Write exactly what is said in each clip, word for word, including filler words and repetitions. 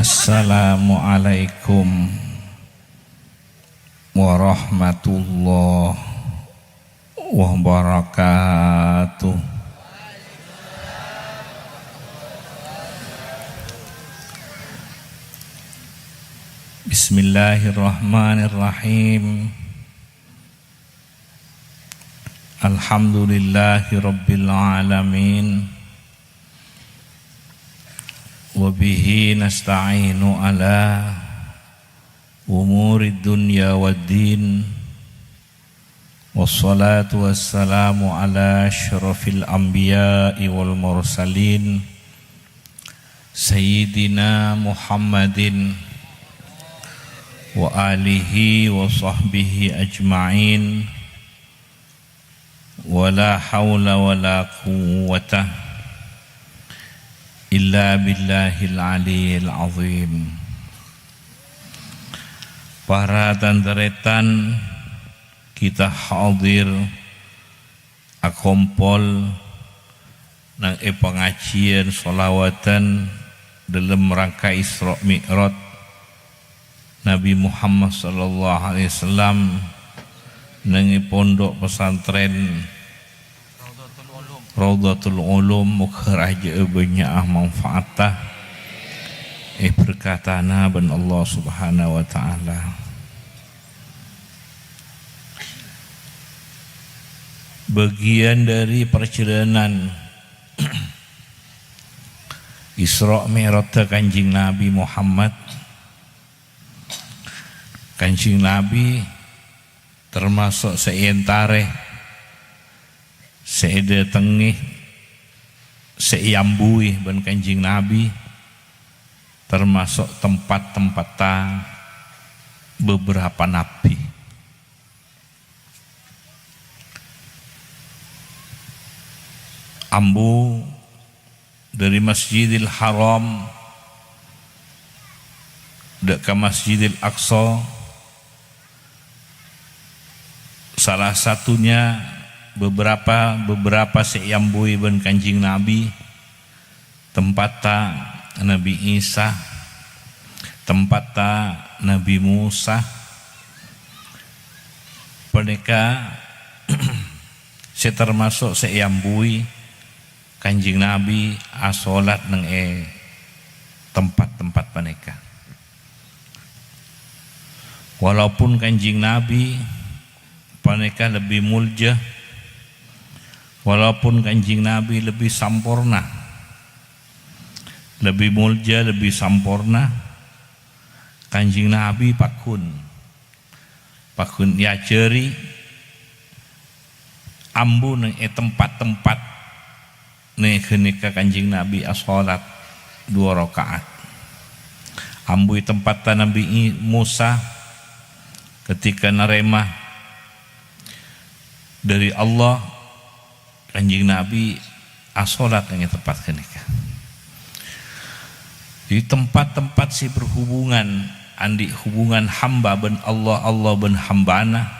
Assalamualaikum warahmatullahi wabarakatuh. Bismillahirrahmanirrahim. Alhamdulillahirabbil alamin. Wa bihi nasta'inu ala umurid dunya waddin. Wassalatu wassalamu ala asyrafil anbiya'i wal mursalin, Sayyidina Muhammadin wa alihi wa sahbihi ajma'in. Wa la haula wa la quwwata illa billahil aliyyil azim. Para tan-tarètan, kita hadir akompol neng è pangajiyân sholawatan dâlem rangka Isra Mi'raj Nabi Muhammad sallallahu alaihi wasallam neng è pondhuk pesantren Raudhatul Ulum, moghâ rajâ'â bânnya' manfaatta, èberkatana bân Allah Subhanahu wa Ta'ala. Bagian dari perjalanan Isra Mi'rajda Kanjeng Nabi Muhammad. Kanjeng Nabi termasuk sè èentarè, sè èdâtengngè, sè èambuwi bân Kanjeng Nabi, termasuk tempat-tempatta beberapa nabbhi. Ambu dâri Masjidil Haram dâ' ka Masjidil Aqsa, salah satunya beberapa, beberapa sè èambuwi bân Kanjeng Nabi, tempatta Nabi Isa, tempatta Nabi Musa, panèka sè termasuk sè èambuwi Kanjeng Nabi asholat neng è tempat-tempat panèka. Walaupun Kanjeng Nabi panèka lebbi molja, walaupun Kanjeng Nabi lebbi samporna, lebbi molja, lebbi samporna, Kanjeng Nabi pagghun, pagghun èajhâri ambu neng è tempat-tempat neng ghânèka Kanjeng Nabi asholat duwâ raka'at. Ambu è tempatta Nabi I-, Musa ketika narèma dâri Allah, Kanjeng Nabi asholat neng è tempat ghânèka. Di tempat-tempat sè berhubungan, andi' hubungan hamba bân Allah, Allah bân hambana,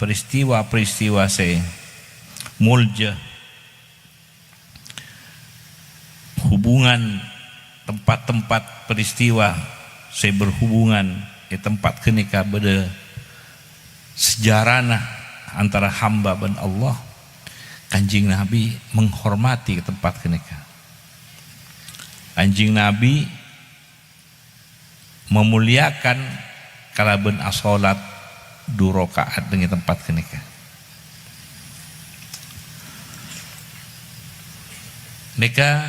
peristiwa-peristiwa sè molja, hubungan tempat-tempat peristiwa sè berhubungan è tempat ghânèka bâdâ sejarana antara hamba bân Allah, Kanjeng Nabi menghormati tempat ghânèka. Kanjeng Nabi memuliakan kalabân asholat du raka'at neng è tempat ghânèka. Nèka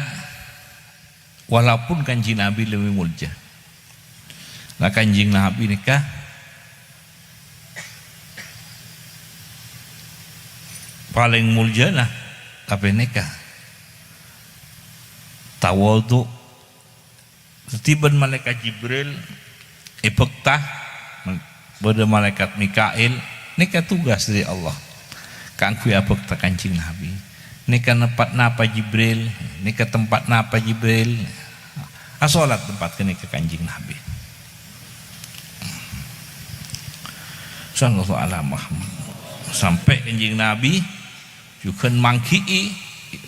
walaupun Kanjeng Nabi lebbi molja. La Kanjeng Nabi nèka palèng moljana, tapè nèka tawadhu. Dhâddhi bân Malaèkat Jibril èbhâkta, bâdâ Malaèkat Mika'il, nèka tugas dâri Allah kaangghuy abhâkta Kanjeng Nabi. Nèka tempat napa Jibril, nèka tempat napa Jibril, asholat tempat ghânèka Kanjeng Nabi. Sallallahu ala Muhammad. Sampè' Kanjeng Nabi jhughân mangghi'i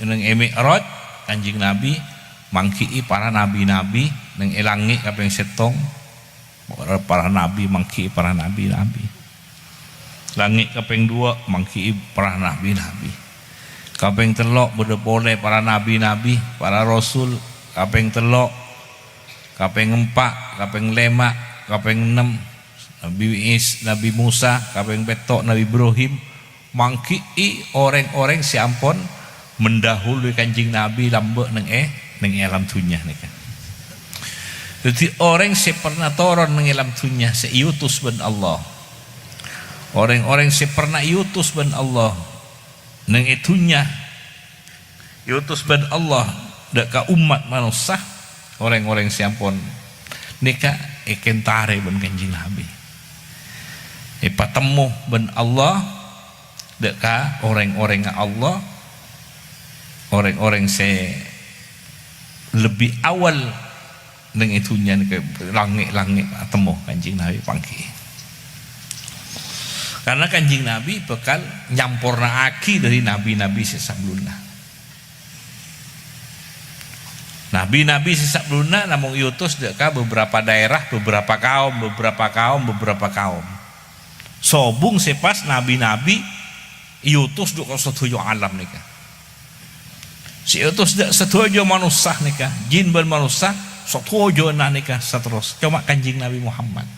neng è Mi'raj, Kanjeng Nabi mangghi'i para nabi-nabi Neng è langngè' kapèng sèttong, para nabbhi mangghi'i para nabbhi-nabbhi. Langngè' kapèng duwâ' mangghi'i para nabbhi-nabbhi. Kapèng tello' bâdâ polè para nabbhi-nabbhi, para rasul. Kapèng tello', kapèng empa', kapèng lèma', kapèng ennem, Nabbhi Is-, Nabbhi Musa, kapèng pètto' Nabbhi Ibrahim, mangghi'i orèng-orèng sè ampon mendahului Kanjeng Nabbhi lambâ' neng è, neng è alam dhunnya nèka. Dhâddhi, orèng sè pernah toron neng è alam dhunnya sè èutus bân Allah, orèng-orèng sè pernah èutus bân Allah neng è dhunnya, èutus bân Allah dâ' ka ommat manossa, orèng-orèng sè ampon nèka èkentarè bân Kanjeng Nabbhi. Èpatemmo bân Allah dâ' ka orèng-orèngnga Allah, orèng-orèng sè lebbi awal neng è dhunnya nèka, langngè'-langngè' atemmo Kanjeng Nabbhi pangghi. Karna Kanjeng Nabbhi bhâkal nyampornaaghi dâri nabbhi-nabbhi sè sabellunna. Nabbhi-nabbhi sè sabellunna namong èutus dâ' ka beberapa daerah, beberapa kaum, beberapa kaum, beberapa kaum. Sobung sè pas nabbhi-nabbhi èutus dâ' ka sadhâjâ alam nèka. Sè èutus dâ' sadhâjâ manossa nèka, jin bân manossa, sadhâjâna nèka saterros. Coma Kanjeng Nabbhi Muhammad.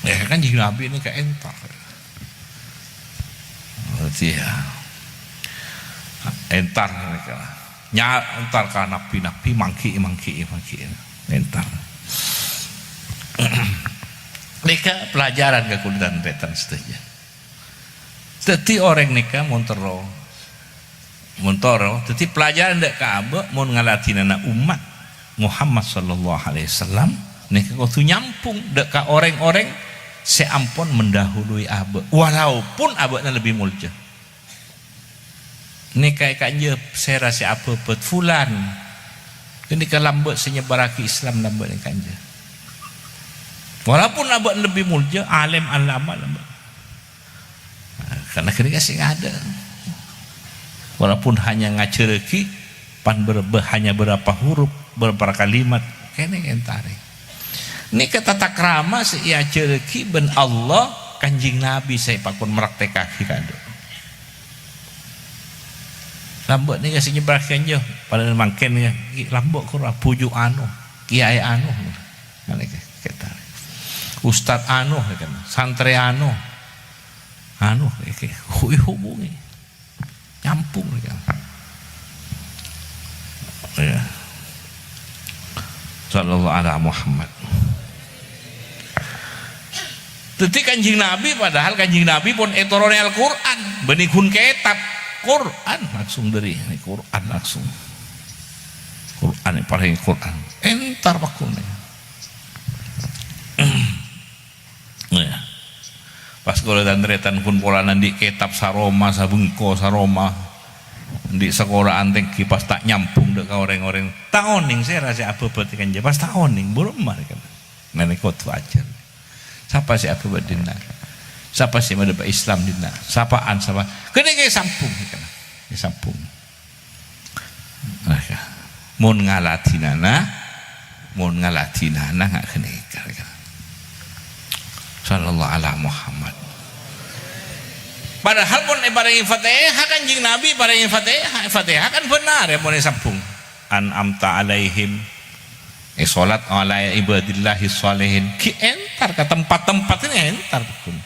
Yâ, Kanjeng Nabbhi nèka entar. Berarti yâ, entar nèka. Nya-, entar ka nabbhi-nabbhi, mangghi'i, mangghi'i, mangghi'i. Entar. Nèka pelajaran ka kaulâ tan-, tan-, sadhâjâ. Dhâddhi orèng nèka mon terro, mon terro, dhâddhi pelajaran dâ' ka abâ' mon ngaladhinana ommat Muhammad sallallahu alaihi wasallam nèka kodhu nyambhung dâ' ka orèng-orèng sè ampon mendahului abâ', walaupun abâ'na lebbi molja. Nèka è ka'anja sèra sè abhâbhât fulan. Ghânèka lambâ' sè nyebbarraghi Islam lambâ' nèka ka'anja. Walaupun abâ'na lebbi molja, alim alama lambâ'. Nah, karna ghânèka sè ngadâ'. Walaupun hanya ngajhârraghi, pan ber-, be-, hanya berapa huruf, berapa kalimat, kènè' èntarè. Nèka tata krama sè èajhârraghi bân Allah, Kanjeng Nabbhi sè èpakon mraktèkaghi ka'dinto. Lambâ' nèka sè nyebbarraghi ka'anja, padahal mangkèn yâ, lambâ' kor abhuju' anu, kiyaè anu. Nèka, kèta. Ustad anu, nèka, santrè anu. Anu, nèka, hu-, èhubungè. Nyambhung, nèka. Yâ. Sallallahu ala Muhammad. Dhâddhi Kanjeng Nabbhi, padahal Kanjeng Nabbhi pon ètoronè Al-Qur'an, bânnè ghun kètab Qur'an langsung dâri, Qur'an langsung. Qur'an, parèngè Qur'an. Èntar pagghun. Yâ. Pas kaulâ tan-tarètan pon polana andi' kètab saroma, sabengko saroma, andi' sakola antèngghi pas ta' nyambhung dâ' ka orèng-orèng. Ta' onèng sèra sè abhâbhât ka'anja, pas ta' onèng, buru marè kan. Nèka kodhu ajhâr. Sapa sè abhâbhât dinna'? Sapa sè madhâbâ Islam dinna'? Sapa'an, sapa? Ghânèka èsambhung, èsambhung. Mon ngaladhinana, mon ngaladhinana nga' ghânèka. Sallallahu ala Muhammad. Padahal pon èparèngè Fatihah, Kanjeng Nabi parèngè Fatihah. Fatihah kan bhender, mon èsambhung. An'amta 'alaihim. È, sholat ala ibadillahi sholihin. Ghi' èntar ka tempat-tempat ini èntar, pagghun.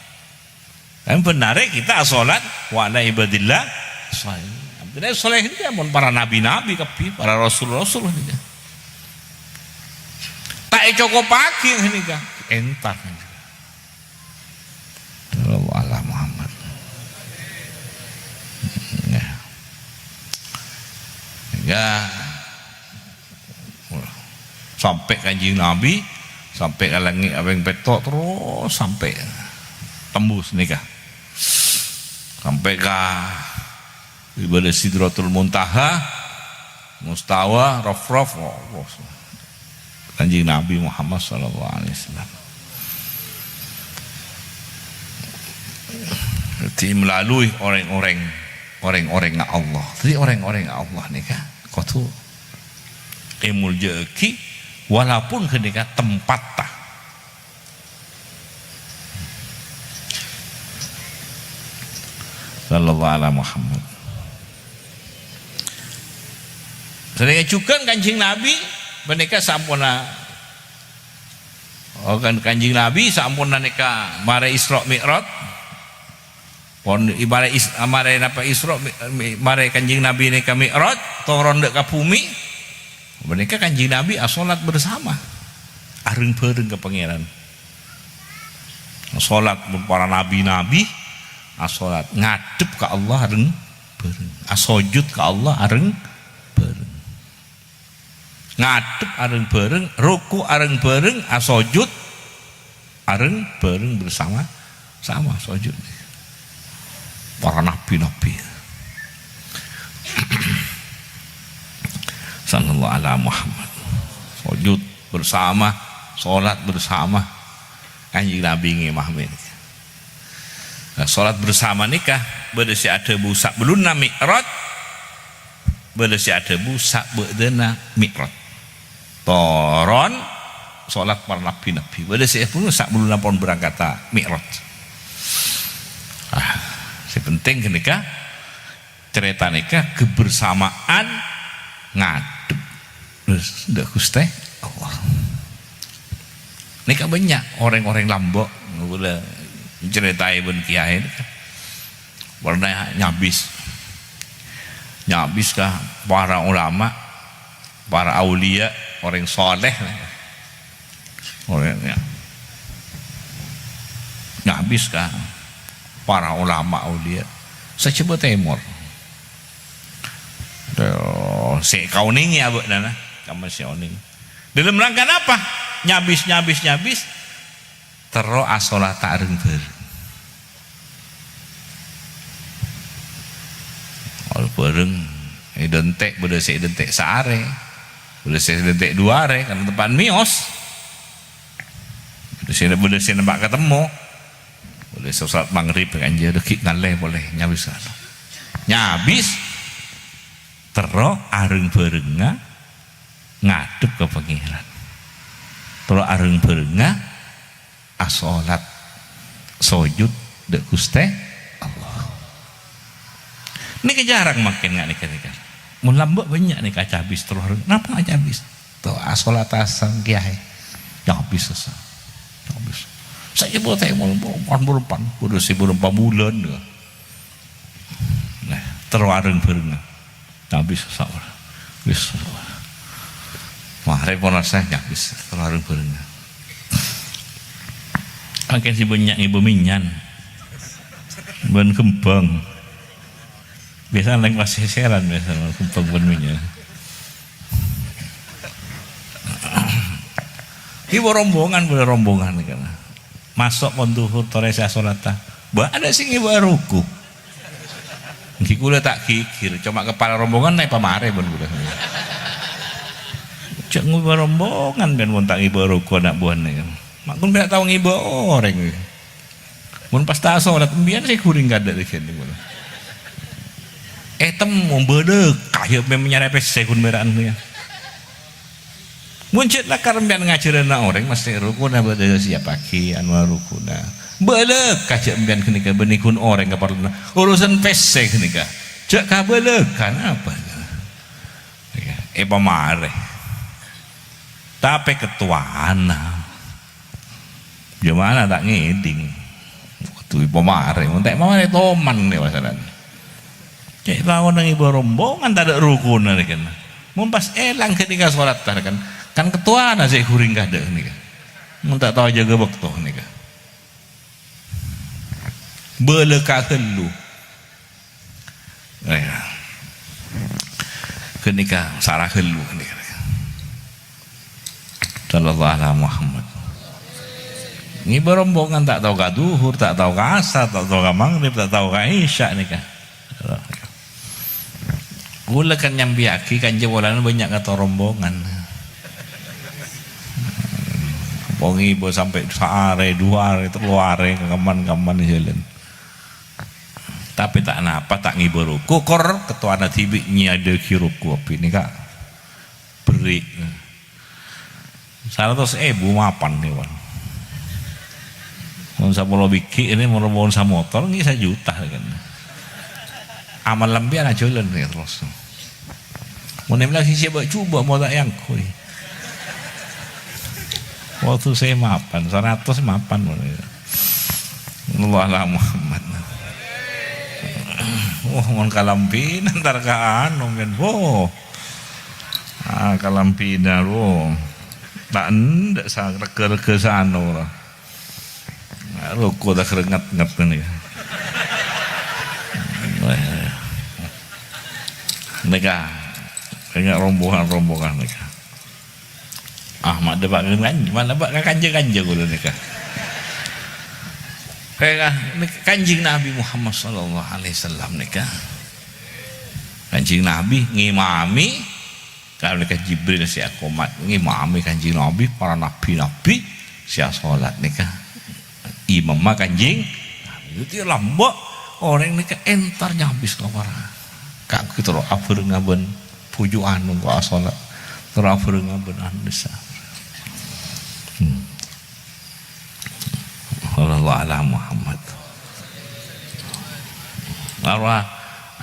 Kan bhender kita sholat wa ala ibadillah sholihin. Artinya sholihin itu ya mon para nabi-nabi kabbhi, para rasul-rasul ini ya. Ta' ècokopaghi ini ya. Èntar. Sallallahu ala Muhammad. Ya. Ya. Sampè' Kanjeng Nabi, sampè' ka langngè' kapèng pètto', terros sampè' tembus nèka. Sampè' ka ibadah Sidratul Muntaha, Mustawa, Rafraf, oh, oh. Kanjeng Nabi Muhammad sallallahu alaihi wasallam. Jadi melalui orang-orang, orang-orang Allah. Jadi orang-orang Allah nèka kodhu èmoljâ'aghi, walaupun ghânèka tempatta. Sallallahu ala Muhammad. Sanèka jhughân Kanjeng Nabi panèka samponna, oh, kan Kanjeng Nabi samponna nèka marè Isra Mi'raj. Pon, marè is-, marè napa Isra, mi-, mi-, marè Kanjeng Nabi nèka Mi'raj, toron dâ' ka bhumè. Panèka Kanjeng Nabi asholat bersama, areng-bhâreng ka Pangèran. Asholat mon para nabi-nabi, asholat ngadhep ka Allah areng-bhâreng, asojud ka Allah areng-bhâreng. Ngadhep areng-bhâreng, ruku' areng-bhâreng, asojud areng-bhâreng bersama-sama sojud. Para nabi-nabi. Sallallahu ala Muhammad. Sojud bersama, sholat bersama. Kanjeng Nabi ngimami. Nah, sholat bersama nèka bâdâ sè adhâbu sabellunna Mi'raj, bâdâ sè adhâbu sabâdâna Mi'raj. Toron sholat para nabi-nabi. Bâdâ sè adhâbu sabellunna pon berangkata Mi'raj. Ah, sè penting ghânèka, carèta nèka kebersamaan ngadhep dâ' Ghustè Allah. Nèka bânnya' orèng-orèng Lombok, kaulâ carètaè bân kiyaè nèka. Pernah nyabis. Nyabis ka para ulama, para aulia, orèng soleh. Orèng, ya. Nyabis ka para ulama aulia. Sajjhâ bâ' tèmor. Duh, sè kaonèngè abâ'na, na. Kamma sè onèng. Dalam rangka napa? Nyabis, nyabis, nyabis. Terro asholata areng-bhâreng. Areng-bhâreng, èdentè', bâdâ sè èdentè' saarè, bâdâ sè èdentè' du arè, karna teppa'na mèyos. Bâdâ sè, bâdâ sè nempa' katemmo. Bâdâ sè sholat Maghrib, kanjâ dâggi' ngallè polè, nyabis. Nyabis, terro areng-bhârengnga ngadhep ka Pangèran. Terro areng-bhârengnga asholat sojud dâ' Ghustè Allah. Nèka jhârâng mangkèn nga' nèka, nèka. Mon lambâ' bânnya' nèka acabis terro. Napa acabis? To asholat asar kiyaè. Cabis asar. Cabis. Sajjhâ bâ' tèmor, mon, mon, mon, mon, udah sè mon, mon, bulân, ya. Nah, terro areng-bhârengnga. Nyabis sahur. Wis. Wah, repot rasa nyabis. Terro areng-bhâreng. Akè sè bânnya' ngibâ mènyan. Bân kembhâng. Biasa neng pasèsèran biasa kembhâng bân mènyan. Ngibâ rombongan, bân rombongan kan. Maso' pon dhuhur torè sè asholata. Bâ' adâ' sè ngibâ ruku'. Ènggi kaulâ ta' ghighir, coma kepala rombongan nè pamarè bân kaulâ. Jhâ' ngibâ rombongan bân mon ta' ngibâ ruku' ana' buwâna. Mangkon bân ta' tao ngibâ orèng. Mon pas ta' asholat, embiyân sè ghuring kadâ' règhâna kaulâ. Ètemmo bâdâ kaya mè' nyarè pèssè ghun mèra'an ya. Mon jhât lakar empèyan ngajhârâna orèng, mastè rukunna bâdâ siyappaghi, anu rukunna. Bâlâkka jhâ' empèyan ghânèka bânnè ghun orèng kaparlona. Urusan pèssè ghânèka. Jhâ' kabâlâkkan apa? Èpamarè. Tapè kettowana. Jhâ' mana ta' ngèdhing. Kodhu èpamarè. Mon ta' èpamarè toman nè pasalan. Cè' taona ngibâ rombongan tadâ' rukunna nèka. Mon pas èlang ghânèka sholat ta' kan, kan kettowana sè ghuring kadâ' nèka. Mon ta' tao jâgâ bâkto nèka. Bâlâkka ghâllu. Eh, ghânèka sara ghâllu ghânèka. Sallallahu ala Muhammad. Ngibâ rombongan ta' tao ka dhuhur, ta' tao ka asar, ta' tao ka maghrib, ta' tao ka isya nèka. Kaulâ kan nyampèyaghi kanca polana bânnya' ngator rombongan. Apa ngibâ sampè' saarè, du arè, tello arè, kaman-kaman jhâlân. Tapè ta' napa, ta' ngibâ ruku', kor kettowana dhibi' nyèyadhâghi ruku' abinèka. Ber-, Saratos èbu mapan nèka, Wan. Mon sapolo bighi' nèka, mon, mon samotor, ngghi sajuta, kan. Amal lampiyan ajhâlân, ya, terros. Mon èmlak sisi bâ' jhubâ', mon ta' èangghuy. Waktu sè mapan, saratos mapan, mon. Allah ala Muhammad. Wah, mon kalambhina entar ka anu, men. Wah. Ah, kalambhina, wah. Ta' endâ' sa-, rega-rega sano, ra. Roko ta' kerenget-nget ngene. Nèka, kèngèng rombongan-rombongan nèka. Ah, ma' dâpa' ka kan-, ma' dâpa' ka kanja-kanja kaulâ nèka. Kaya nèka Kanjeng Nabi Muhammad sallallahu alaihi wasallam nèka. Kanjeng Nabi ngimami, kalabân Jibril sè akomat, ngimami Kanjeng Nabi, para nabi-nabi sè asolat nèka. Imamma Kanjeng Nabi. Dhâddhi lambâ' orèng nèka entar nyabis ka para. Kaangghuy terro abhârengnga bân bhuju' anu kok asolat. Terro abhârengnga bân anu dhisa. Hmm. Sallallahu ala Muhammad. Arwah,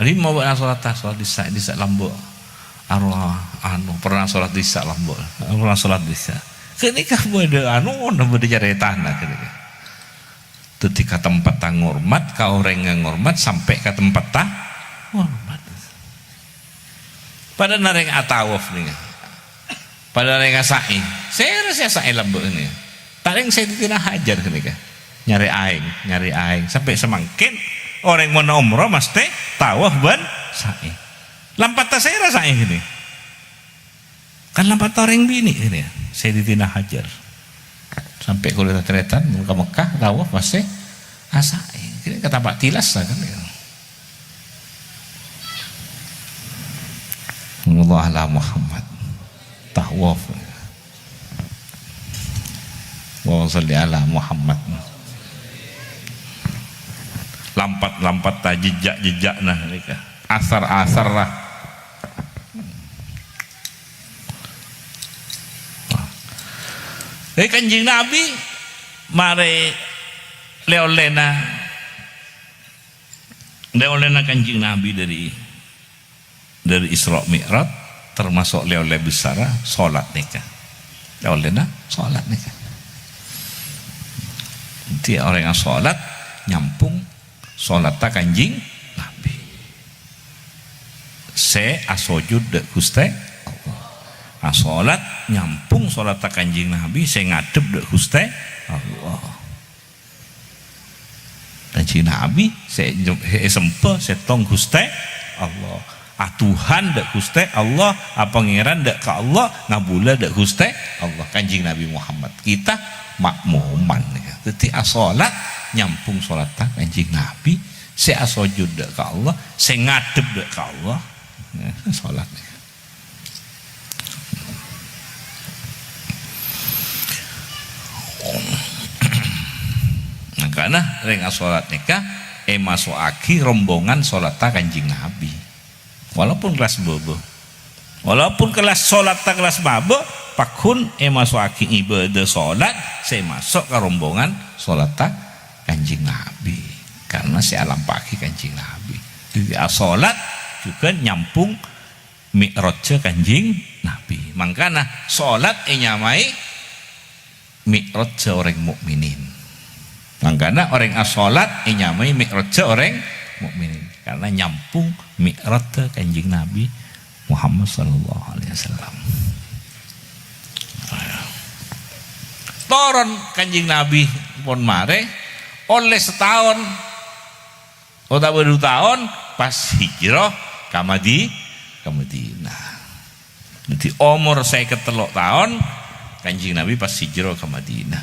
lima bâ'na solat, solat dhisa, dhisa lambâ'. Arwah, anu, pernah solat dhisa lambâ'. Pernah solat dhisa. Kènèka bâdâ anu, bâdâ carètana kènèka. Dhâddhi ka tempat ngormat, ka orèng ngormat, sampè' ka tempat ngormat. Padâna rèng atawaf nèka. Padâna rèng asa'i. Sèra sè asa'i lambâ' nèka. Ta' rèng Sayyidatina Hajar nèka. Nyarè aèng, nyarè aèng. Sampè' samangkèn orèng mon umroh mastè tawaf bân sa'i. Lampatta sèra sa'i nèka. Kan lampatta orèng binè' nèka, Sayyidatina Hajar. Sampè' kaulâ tarètan, mon ka Mekkah, tawaf, pastè asa'i. Kènè' ka tampa' tilas, kan, ya. Allah ala Muhammad. Tawaf. Allahumma sholli ala Muhammad. Lampat-lampat ta' jejjak-jejjakna nèka. Asar-asarra. Eh, Kanjeng Nabi marè lè-ollèna, lè-ollèna Kanjeng Nabi dâri, dâri Isra Mi'raj, tamaso' lè-ollè bhâsarra, solat nèka. Lè-ollèna solat nèka. Dhâddhi orèng asolat nyampung solatta Kanjeng Nabi. Sè asojud dâ' Ghustè Allah. Asolat nyampung solatta Kanjeng Nabi sè ngadhep dâ' Ghustè Allah. Kanjeng Nabi sè, sè èsembâ sèttong Ghustè Allah. Atuhan dâ' Ghustè Allah, apangèran dâ' ka Allah, ngabulâ dâ' Ghustè Allah. Kanjeng Nabi Muhammad. Kita ma'muman, ya. Dhâddhi asolat nyampung solatta Kanjeng Nabi, sè asojud dâ' ka Allah, sè ngadhep dâ' ka Allah. Ya, solat. Mangkana rèng asolat nèka èmaso'aghi rombongan solatta Kanjeng Nabi. Walaupun kellas bâbâ. Walaupun kellas solatta kellas bâbâ, pagghun èmaso'aghi ibâdâ solat sè maso' ka rombongan solatta Kanjeng Nabi. Karena sè alampa'aghi Kanjeng Nabi. Dhâddhi asolat jhughân nyampung Mi'rajjhâ Kanjeng Nabi. Mangkana solat ènyamaè Mi'rajjhâ orèng mukminin. Mangkana orèng asolat ènyamaè Mi'rajjhâ orèng mukminin. Karena nyampung Mi'rajjhâ Kanjeng Nabi Muhammad sallallahu alaihi wasallam. Toron Kanjeng Nabi pon marè, ollè sataon otabâ du taon pas hijrah ka Madi-, ka Madinah. Dhâddhi, omor sèket tello' taon, Kanjeng Nabi pas hijrah ka Madinah.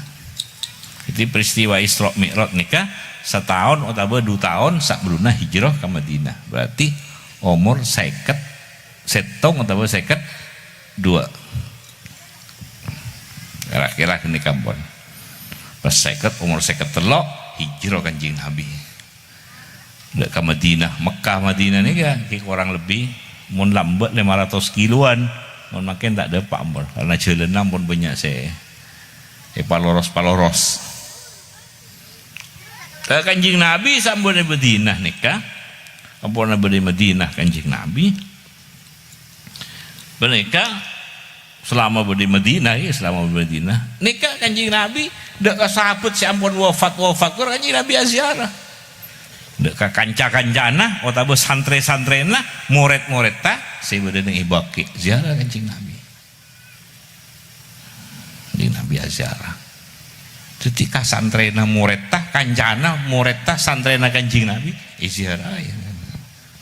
Dhâddhi, peristiwa Isra Mi'raj nèka sataon otabâ du taon sabellunna hijrah ka Madinah. Berarti, omor sèket sèttong otabâ sèket du. Kira-kira ghânèka pon. Pas sèket, omor sèket tello', hijrah Kanjeng Nabi. Dâ' ka Madinah, Mekkah Madinah nèka ghi' korang lebbi mon lambâ' lèma ratos kiloan. Mon mangkèn ta' dâpa' ampon, karna jhâlânna ampon bânnya' sè èpaloros-paloros. Ka Kanjeng Nabi sampon è Madinah nèka, ampon bâdâ è Madinah Kanjeng Nabi. Panèka, salama bâdâ è Madinah, ya, salama bâdâ è Madinah. Nèka Kanjeng Nabi, dâ' ka sahabat sè ampon wafat-wafat, kor Kanjeng Nabi aziarah. Dâ' ka kanca-kancana otabâ santrè-santrèna, morèd-morèdda sè bâdâ neng è Baqi', ziarah Kanjeng Nabi. Kanjeng Nabi aziarah. Dhâddhi ka santrèna morèdda, kancana morèdda, santrèna Kanjeng Nabi, èziarah, ya.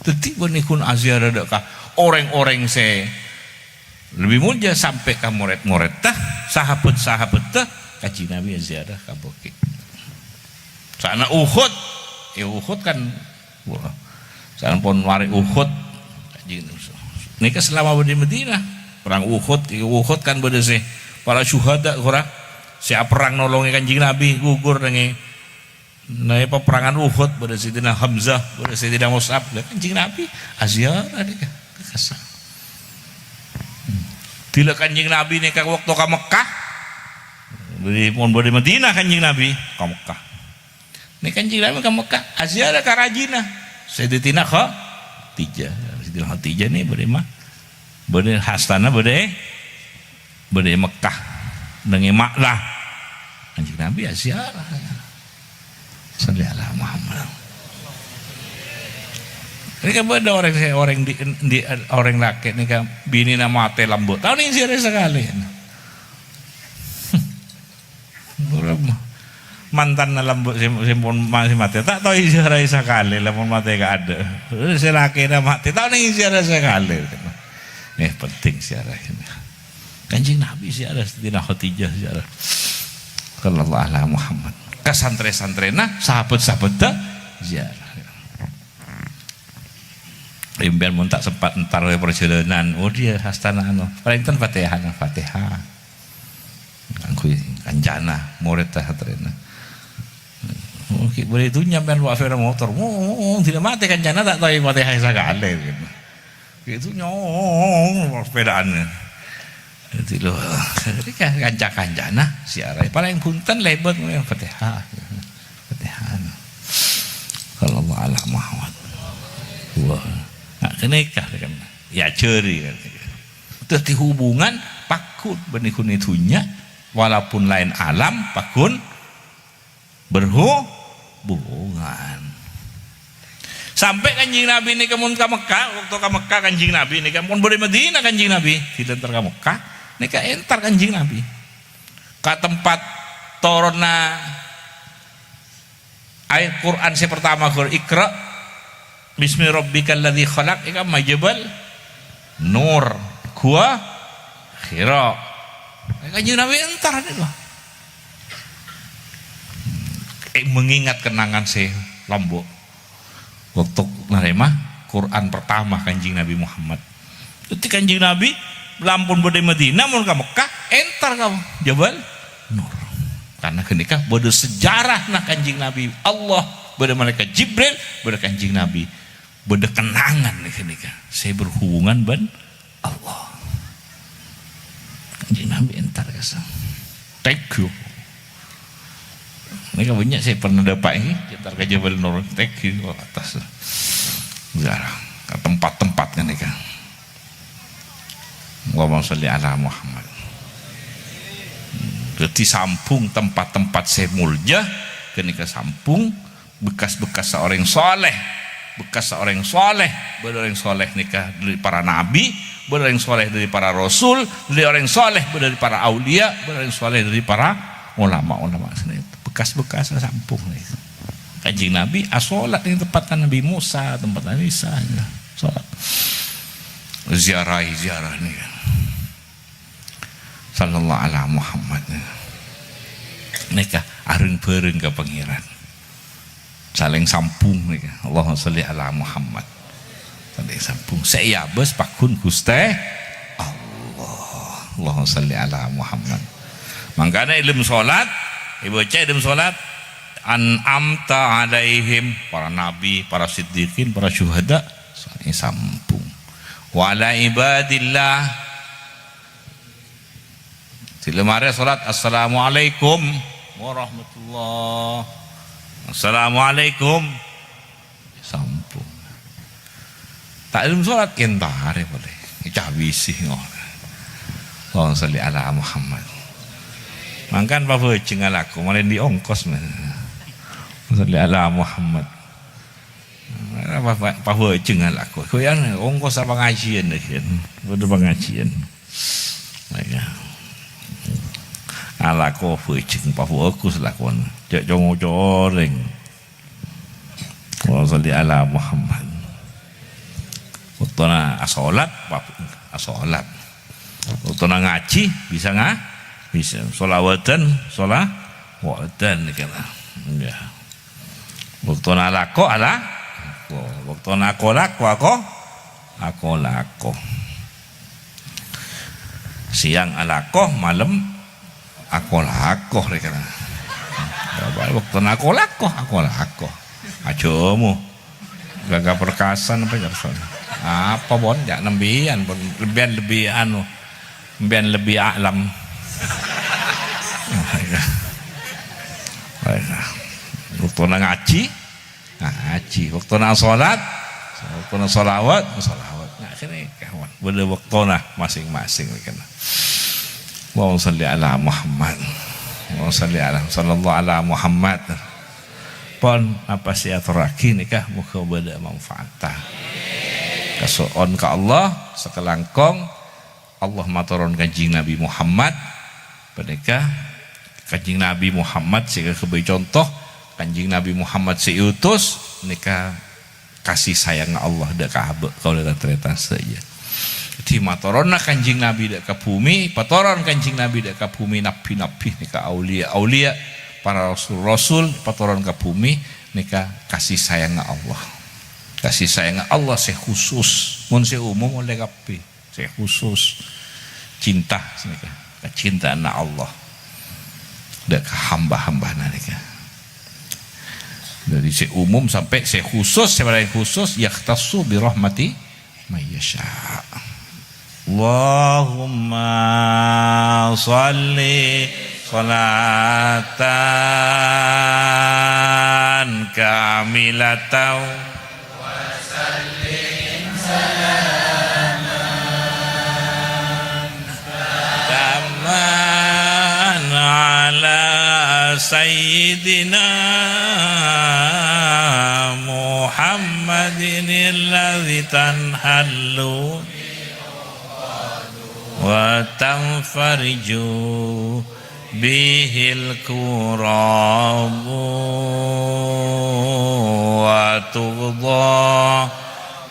Dhâddhi bânnè ghun aziarah dâ' ka orèng-orèng sè lebbi molja sampè' ka morèd-morèdda, sahabat-sahabatta, Kanjeng Nabi aziarah ka Baqi'. Saellana Uhud, ya Uhud kan, wah, sampon marè Uhud. Kanjeng Nabi. Nèka salama bâdâ è Madinah. Perang Uhud, ya Uhud kan bâdâ sè para syuhada, ora? Sè aperrang nolongè Kanjeng Nabi, gugur neng è Nah, è paperangan Uhud, bâdâ Sayyidina Hamzah, bâdâ Sayyidina Mus'ab. Lah, Kanjeng Nabi aziarah nèka, ka kassa. Hmm. Dhila Kanjeng Nabi nèka waktu ka Mekkah. Bâdâ, mon bâdâ Madinah Kanjeng Nabi, ka Mekkah. Nèka Kanjeng Nabi ka Mekkah, aziarah ka rajina. Sayyidatina Khadijah. Sayyidatina Khadijah nè bâdâ ma-, bâdâ hastana bâdâ è, bâdâ è Mekkah, neng è Ma'lah. Kanjeng Nabi aziarah. Shalli ala Muhammad. Nèka bâdâ orèng sè, orèng di, di, orèng lakè' nèka binèna matè lambu'. Ta' onèng ziarah sakalè. Mantanna lambu' sè, sè pon ma-, sè matè, ta' tao èziarahi sakalè, lamon matè kaadâ'. Sè lakèna matè, ta' onèng èziarahi sakalè. Eh, penting ziarah ini. Kanjeng Nabi ziarah, Sayyidina Khadijah ziarah. Sallallahu ala Muhammad. Ka santrè-santrèna, sahabat-sahabatta ziarah. Sampèyan mon ta' sempat entar è parjhâlânan, oh, dia hastana anu, palèng ten Fatihah, Fatihah. Ngangghuy kancana, morèdda, santrèna. Oh, ghi' bâli dhunnya sampèyan wa' sepèda motor. Oh, oh, oh, dhila matè kancana ta' tao Fatihah sakalè, gitu. Ghi' dhunnya, oh, oh, oh, sepèdaan. Dhâddhi lo, kanca-kancana ziarah. Palèng bhunten lèbât, Fatihah. Fatihah. Sallallahu ala Muhammad. Wah. Nah, kènè ka, kan. Ya, jâri, kan. Dhâddhi hubungan pagghun bânnè ghun è dhunnya, walaupun laèn alam, pagghun berhubungan. Sampè' Kanjeng Nabi nèka mon ka Mekkah, waktu ka Mekkah Kanjeng Nabi nèka mon bâdâ è Madinah Kanjeng Nabi, dilentar ka Mekkah, nèka entar Kanjeng Nabi ka tempat toronna ayat Quran sè pertama, ghâr Iqra bismi rabbikal ladzi khalaq, è kamma Jabal Nur, Gua Hira. Kanjeng Nabi entar nèka. Eh, mengingat kenangan sè lambâ'. Untuk narèma Quran pertama Kanjeng Nabi Muhammad. Dhâddhi Kanjeng Nabi la ampon bâdâ è Madinah, mon ka Mekkah, entar ka Jabal Nur. Karna ghânèka bâdâ sejarahna Kanjeng Nabi, Allah, bâdâ malaikat Jibril, bâdâ Kanjeng Nabi. Bâdâ kenangan ghânèka sè berhubungan bân Allah. Kanjeng Nabi entar ka sana. Tèngghu. Nèka bânnya' sè pernah dâpa' ini, entar ka Jabal Nur, tèngghu, oh, attas. Ziarah, ka tempat-tempat kan nèka. Allahumma sholli ala Muhammad. Dhâddhi sambung tempat-tempat sè molja, ghânèka sambung bekas-bekas orèng saleh, bekas orèng saleh, bâdâ orèng saleh nèka dâri para nabi, bâdâ orèng saleh dâri para rasul, bâdâ orèng saleh bâdâ dâri para aulia, bâdâ orèng saleh dâri para ulama-ulama sè bekas-bekas sambung nèka. Kanjeng Nabi asolat nèng tempatna Nabi Musa, tempatna Nabi Isa, ya. Solat. Ziarahi ziarah nèka. Sallallahu ala Muhammad. Nèka areng-bhâreng ka Pangèran. Salèng sambung nèka. Allahumma sholli ala Muhammad. Salèng sambung. Sè èabâs paggun Ghustè Allah. Allahumma sholli ala Muhammad. Mangkana è dâlem solat, èbâca è dâlem solat, "An'amta alaihim", para nabi, para siddiqin, para syuhada, sambung. "Wa ala ibadillah", Bilâ marè salat, "Assalamualaikum warahmatullah." "Assalamualaikum." Sampon. Ta' èlem salat kèntarè polè. Ècabisi ngono. Allahumma shalli ala Muhammad. Mangkana pabhâjâng alako, malè andi' ongkos, men. Shalli ala Muhammad. Pa-, pa-, pabhâjâng alako. Koyan ongkos apa ngajiyân, kan? Padâ pangajiyân. Maka, alako bhâjâng, pabhâghus lakona. Jhâ' co-ngocorèng. Allahumma shalli ala Muhammad. Bâktona asolat, pa-, asolat. Bâktona ngajhi, bisa nga-, bisa. Sholawatan, sholawatan, kèna. Ya. Bâktona alako, alako. Bâktona ako-lako, ako-, ako-lako. Sèyang alako, malem ako-lako, rè kèna. Bâktona ako-lako, ako-lako. Ajhâmo. Ghâgghâ perkasan apa ya, Rasul? Apa, pon? Ya, nembiyan, pon. Lebbiyan lebbi anu. Nembiyan lebbi a'lam. Bâktona ngajhi, ngajhi. Bâktona sholat, bâktona sholawat, sholawat. Nah, kènè, kawan. Bâdâ bâktona masing-masing, kèna. Allahumma shalli ala Muhammad. Allahumma shalli ala, sallallahu ala Muhammad. Pon, apa sè èatorraghi nèka moghâ bâdâ manfaatta. Kaso'on ka Allah, sakalangkong Allah matoron Kanjeng Nabi Muhammad, panèka Kanjeng Nabi Muhammad sè kaghâbây conto, Kanjeng Nabi Muhammad sè èutus, nèka kasih sayangnga Allah dâ' ka abâ', kaulâ tan-tarètan sadhâjâ. Dhâddhi, matoronna Kanjeng Nabi dâ' ka bhumè, patoron Kanjeng Nabi dâ' ka bhumè, nabbhi-nabbhi nèka, auliya-auliya, para rasul-rasul, patoron ka bhumè, nèka kasih sayangnga Allah. Kasih sayangnga Allah sè khusus. Mon sè umum ollè kabbhi. Sè khusus. Cinta, nèka, kacintaanna Allah dâ' ka hamba-hambana nèka. Dâri sè umum sampè' sè khusus, sè palèng khusus, yakhtassu bi rahmati may yasha. Allahumma shalli shalatan kamilatan. Wa sallim salaman tamman ala sayyidina Muhammadin alladzi tanhallu wa tanfariju bihil kurabu wa tuqda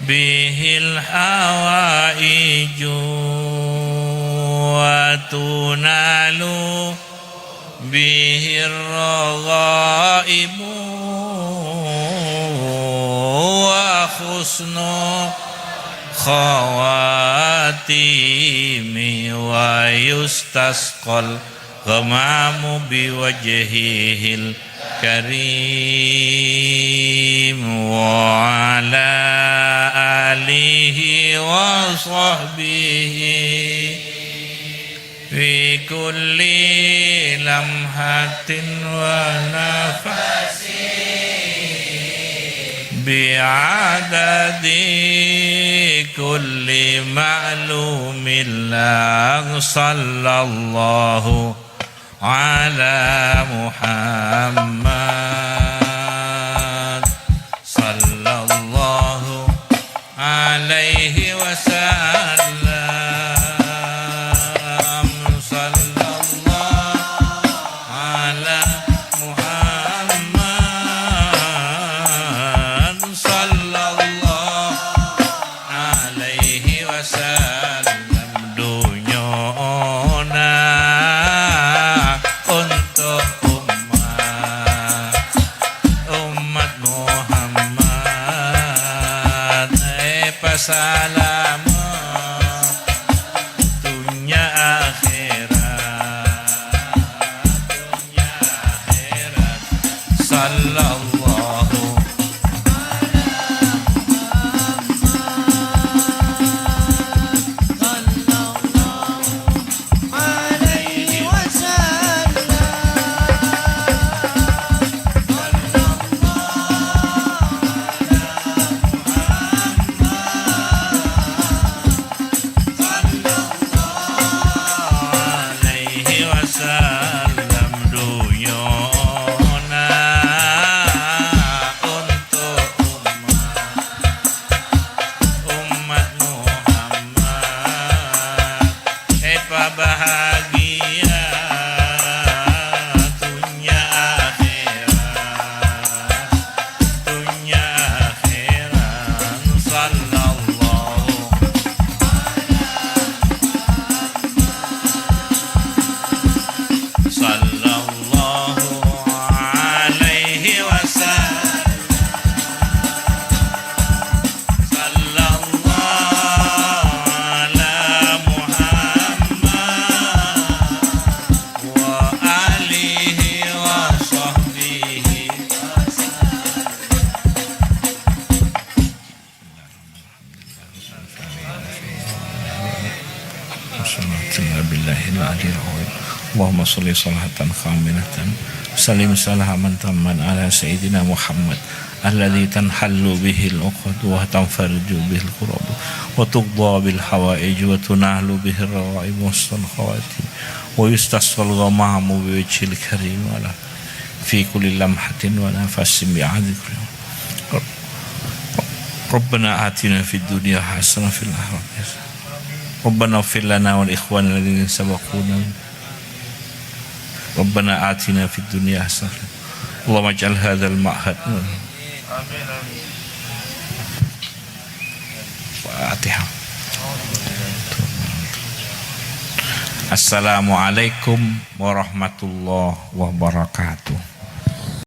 bihil hawaiju wa tunalu bihir raghaibu wa husnul khawatimi wa yustasqal ghamamu biwajhihil karim wa ala alihi wa sahbihi fi kulli lamhatin wa nafasin bi'adadi kulli ma'lumin lak. Sallallahu ala Muhammad. Sallallahu alaihi wasallam. Sallallahu ala Muhammad. Sallallahu alaihi wasallam. Dhunnyona untuk ummat, ummat Muhammad. Èpasalama dhunnya akhèrat. Sallallahu alaihi اللهم صل صلاة كاملة وسلم سلاما تاما على سيدنا محمد الذي تنحل به العقد وتنفرج به الكرب وتقضى به الحوائج وتنال به الرغائب وحسن الخواتيم ويستسقى الغمام بوجهه الكريم على في كل لمحة ونفس بعدد كل. ربنا آتنا في الدنيا حسنة وفي الآخرة حسنة. ربنا اغفر لنا ولإخواننا الذين سبقونا. ربنا آتنا في الدنيا حسنة. اللهم اجعل هذا المعهد. الفاتحة. السلام عليكم ورحمة الله وبركاته.